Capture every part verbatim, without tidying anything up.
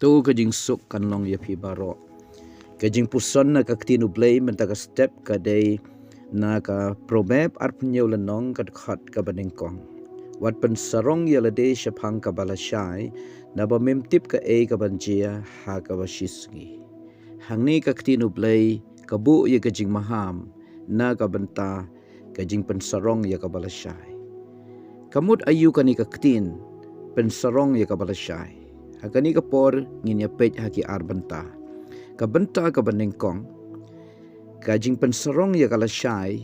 To ka jingsuk kan long ïa phi baroh. Ka jingpuson na ka ktien U Blei mynta ka step ka dei na ka Proverb arphew hynñiew lynnong ka dkhot kaba nyngkong. Wat pynsarong ïa lade shaphang kaba lashai, naba mem tip kaei kaban jia ha kaba shisngi. Hangne ka ktien U Blei ka buh ïa ka jingmaham na ka bynta ka jingpynsarong ïa kaba lashai. Ka mut aïu kane ka ktien pynsarong ïa kaba lashai? Ha kane ka por ngin ïa peit ha ki ar bynta. Ka bynta kaba nyngkong, ka jingpynsarong ïa ka lashai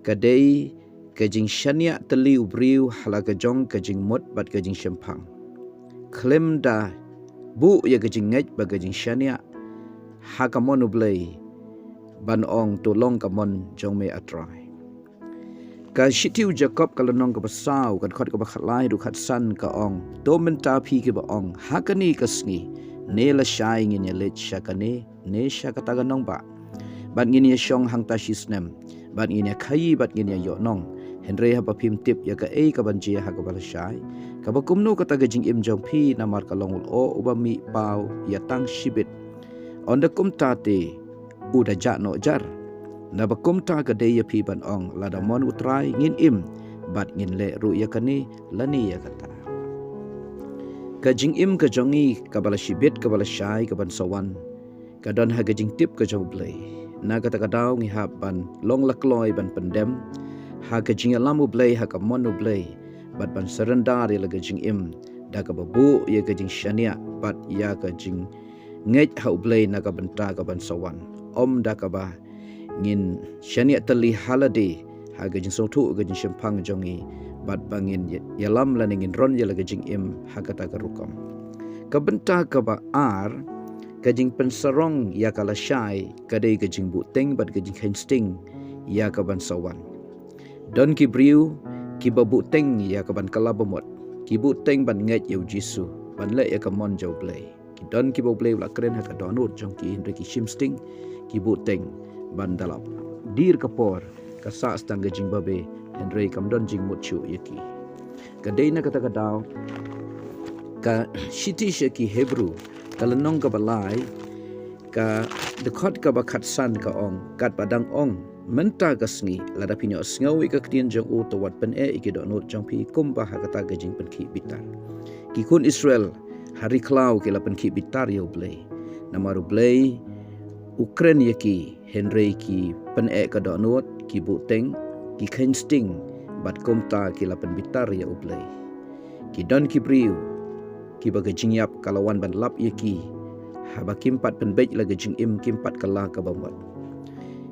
ka dei ka jingshaniah tylli u briew ha la ka jong ka jingmut bad ka jingshemphang. Khlem da buh ïa ka jingngeit bad ka jingshaniah ha ka mon U Blei, ban ong, to long ka mon jong me, A Trai. Ka shithi u Jakob ka lynnong kaba saw ka dkhot kaba khatlai haduh khatsan ka ong, to mynta phi kiba ong, ha kane ka sngi ne lashai ngin ïa leit sha kane ne sha kata ka nongbah, bad ngin ïa shong hangta shisnem, bad ngin ïa khaïi bad ngin ïa ïoh nong. Hynrei haba phim tip ïa kaei kaban jia ha kaba lashai, kaba kumno kata ka jingim jong phi, namar ka long u lyoh uba mih paw ïa tang shibit. Ynda kumta te u da jah noh jar. Naba kumta ka dei ïa phi ban ong, lada mon U Trai ngin im, bad ngin leh ruh ïa kane lane ïa kata. Ka jingim ka jong ngi kaba lashibit kaba lashai kaban sa wan, ka don ha ka jingtip ka jong U Blei. Na kata ka daw ngi hap ban long la kloi ban pyndem ha ka jingïalam U Blei, ha ka mon U Blei, bad ban surrender ïa la ka jingim da kaba buh ïa ka jingshaniah bad ïa ka jingngeit ha U Blei na ka bynta kaban sa wan. Ym da kaba ngin shaniah tylli ha lade ha ka jingsngewthuh ka jingshemphang jong ngi, bad ba ngin ïa-, ïalam lane ngin ron ïa la ka jingim ha kata ka rukom. Ka bynta kaba ar, ka jingpynsarong ïa ka lashai ka dei ka jingbuhteng bad ka jingkheiñ sting ïa kaban sa wan. Don ki briew kiba buhteng ïa kaban kylla bamut, ki buhteng ban ngeit ïa U Jisu, ban leh ïa ka mon jong U Blei. Ki don kiba U Blei u la kren ha ka dohnud jong ki, hynrei ki shim sting, ki buhteng ban da la dier ka por ka sah tang ka jingbabe, hynrei kam don jingmut shuh ïa ki. Ka dei na kata ka daw ka shithi sha ki Hebru ka lynnong kaba lai ka dkhot kaba khatsan ka ong, katba dang ong, mynta ka sngi lada phin ïohsngew ïa ka ktien jong u, to wat pyneh ïa ki dohnud jong phi kumba ha kata ka jingpynkhih bitar. Ki khun Israel ha ri khlaw ki la pynkhih bitar ïa U Blei. Namar U Blei u kren ïa ki, hynrei ki pyneh ka dohnud, ki buhteng, ki kheiñ sting, bad kumta ki la pynbitar ïa U Blei. Ki don ki briew kiba ka jingïap ka la wan ban lap ïa ki, haba kim pat pynbeit la ka jingim, kim pat kylla kaba mut.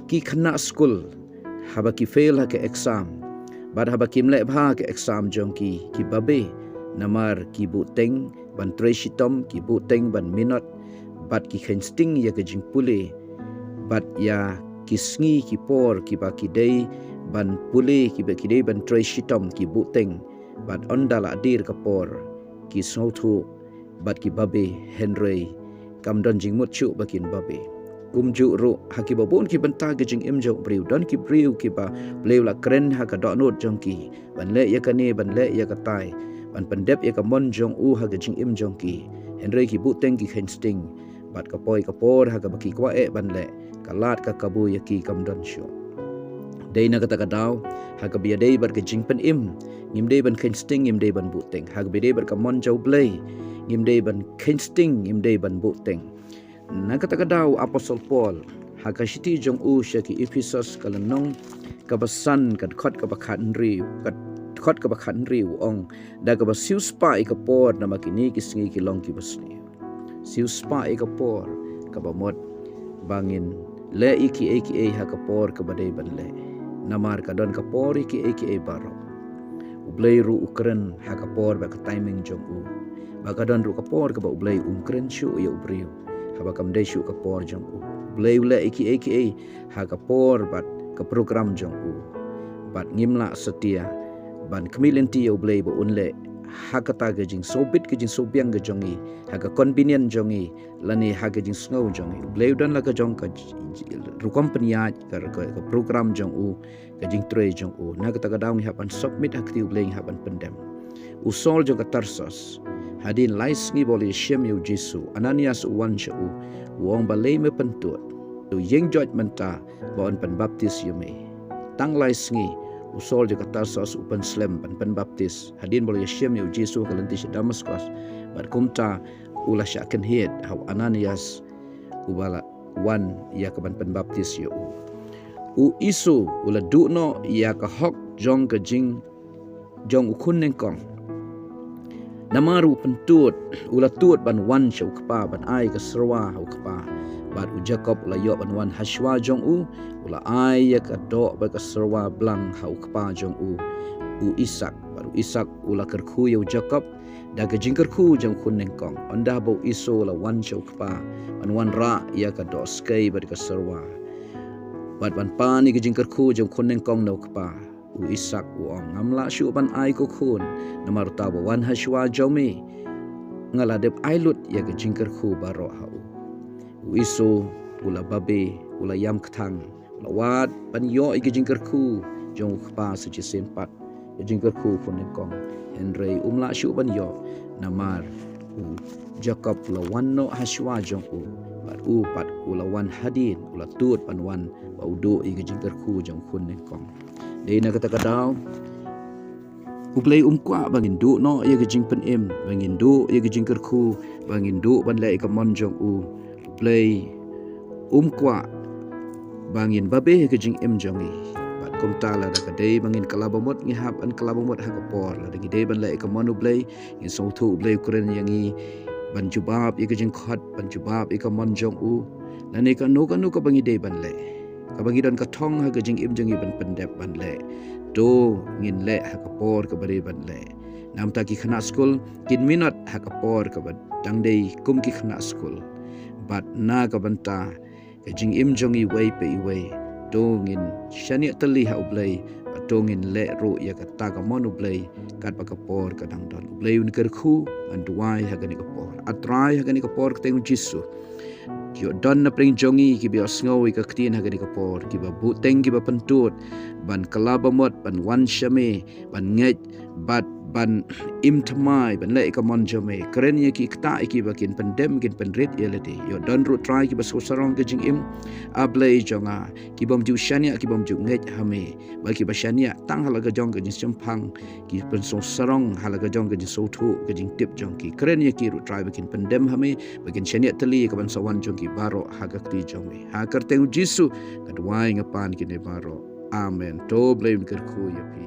Ki khynnah skul, haba ki fail ha ka exam, bad haba kim leh bha ha ka exam jong ki, ki babe, namar ki buhteng ban trei shitom, ki buhteng ban minot, bad ki kheiñ sting ïa ka jingpule, bad ïa ki sngi ki por kiba ki dei ban pule, kiba ki dei ban trei shitom, ki buhteng, bad ynda la dier ka por ki sngewthuh bad ki babe, hynrei kam don jingmut shuh ba kin babe. Kumjuh ruh ha kiba bun ki bynta ka jingim jong u briew, don ki briew kiba U Blei u la kren ha ka dohnud jong ki ban leh ïa kane, ban leh ïa katai, ban pyndep ïa ka mon jong u ha ka jingim jong ki, hynrei ki buhteng, ki kheiñ sting, bad ka poi ka por ha kaba ki kwah eh ban leh, ka lad ka kabu ïa ki, kam don shuh. Dei na kata ka daw, ha kaba ïadei bad ka jingpynim, ngim dei ban kheiñ sting, ngim dei ban buhteng. Ha kaba ïadei bad ka mon jong U Blei, ngim dei ban kheiñ sting, ngim dei ban buhteng. Na kata ka daw u Apostol Paul ha ka shithi jong u sha ki Ephesos ka lynnong kaba san, ka dkhot kaba khathynriew, ka dkhot kaba khathynriew u ong, da kaba siewspah ïa ka por, namar kine ki sngi ki long kiba sniew. Siewspah ïa ka por, kaba mut ba ngin leh ïa kiei kiei ha ka por kaba dei ban leh. Namar ka don ka por ïa kiei kiei baroh. U Blei ruh u kren ha ka por bad ka timing jong u. Ba ka don ruh ka por kaba U Blei um kren shuh ïa u briew, haba kam dei shuh ka por jong u. U Blei u leh ïa kiei kiei ha ka por bad ka program jong u. Bad ngim lah satia ban khmih lynti ïa U Blei ba un leh ha kata ka jingsngewbit, ka jingsngewbiang ka jong ngi, ha ka convenient jong ngi, lane ha ka jingsngew jong ngi. U Blei u don la ka jong ka j-, j-, rukom pynïaid, ka, ka, ka program jong u, ka jingtrei jong u. Na kata ka daw ngi hap ban submit ha kti U Blei, ngi hap ban pyndem. U Saul jong ka Tarsus, Hadien lai sngi ba u la ïashem ïa u Jisu, Ananias u wan sha u, u ong, balei me pyntud? To ïeng joit mynta ba yn pynbaptis ïa me. Tang lai sngi u Saul jong ka Tarsus u pynslem ban pynbaptis hadien ba u la ïashem ïa u Jisu ha ka lynti sha Damaskos. Bad kumta u la shah kynhied ha u Ananias uba la wan ïa ka ban pynbaptis ïa u. U Isu u la duh noh ïa ka hok jong ka jing jong u khun nyngkong. Namar u pyntud, u la tud ban wan sha u kpa, ban ai ka serwa ha u kpa. Bad u Jakob u la ïoh ban wan ha shuwa jong u, u la ai ïa ka doh bad ka serwa blang ha u kpa jong u, u Isak. Bad u Isak u la kyrkhu ïa u Jakob da ka jingkyrkhu jong u khun nyngkong. Ynda ba u Iso u la wan sha u kpa ban wanrah ïa ka doh skei bad ka serwa, bad ban pan ïa ka jingkyrkhu jong u khun nyngkong na u kpa, u Isak u ong, ngam lah shuh ban ai ko khun, namar uta ba wan ha shuwa jong me, nga la dep ai lut ïa ka jingkyrkhu baroh ha u. U Iso u la babe, u la ïam kthang, u la wad ban ïoh ïa ka jingkyrkhu jong u kpa sa shisien pat, ka jingkyrkhu u khun nyngkong. Hynrei um lah shuh ban ïoh, namar u Jakob u la wan noh ha shuwa jong u, bad u pat u la wan hadien, u la tud ban wan ba u duh ïa ka jingkyrkhu jong u khun nyngkong. Dei na kata ka daw, U Blei um kwah ba ngin duh noh ïa ka jingpynim, ba ngin duh ïa ka jingkyrkhu, ba ngin duh ban leh ïa ka mon jong u. U Blei um kwah ba ngin babe ïa ka jingim jong ngi. Bad kumta lada ka dei ba ngin kylla ba mut, ngi hap ban kylla ba mut ha ka por. Lada ngi dei ban leh ïa ka mon U Blei, ngin sngewthuh U Blei u kren ïa ngi ban jubab ïa ka jingkhot, ban jubab ïa ka mon jong u. Lane kano kano kaba ngi dei ban leh, kaba ngi don ka thong ha ka jingim jong ngi ban pyndep ban leh, to ngin leh ha ka por kaba dei ban leh. Namar ta ki khynnah skul kin minot ha ka por kaba dang dei kum ki khynnah skul. Bad na ka bynta ka jingim jong ngi iwei pa iwei, to ngin shaniah tylli ha U Blei, bad to ngin leh ruh ïa kata ka mon U Blei katba ka por ka dang don. U Blei un kyrkhu, ngan duwai ha kane ka por. A Trai, ha kane ka por kyrteng U Jisu, ïoh don na pdeng jong ngi kiba ïohsngew ïa ka ktien ha kane ka por, kiba buhteng, kiba pyntud ban kylla ba mut, ban wan sha me, ban ngeit, bad ban im thymmai ban leh ïa ka mon jong me. Kren ïa ki, ktah ïa ki ba kin pyndem, kin pynrit ïa lade. Ïoh don ruh Trai kiba sngewsarong ka jingim, A Blei jong nga, kibym ju shaniah, kibym ju ngeit ha me, ba kiba shaniah tang ha la ka jong ka jingshemphang, ki pynsngewsarong ha la ka jong ka jingsngewthuh, ka jingtip jong ki. Kren ïa ki ruh Trai ba kin pyndem ha me, ba kin shaniah tylli ïa ka ban sa wan jong ki baroh ha ka kti jong me. Ha ka kyrteng U Jisu nga duwai, nga pan kine baroh. Amen. To Blei un kyrkhu ïa phi.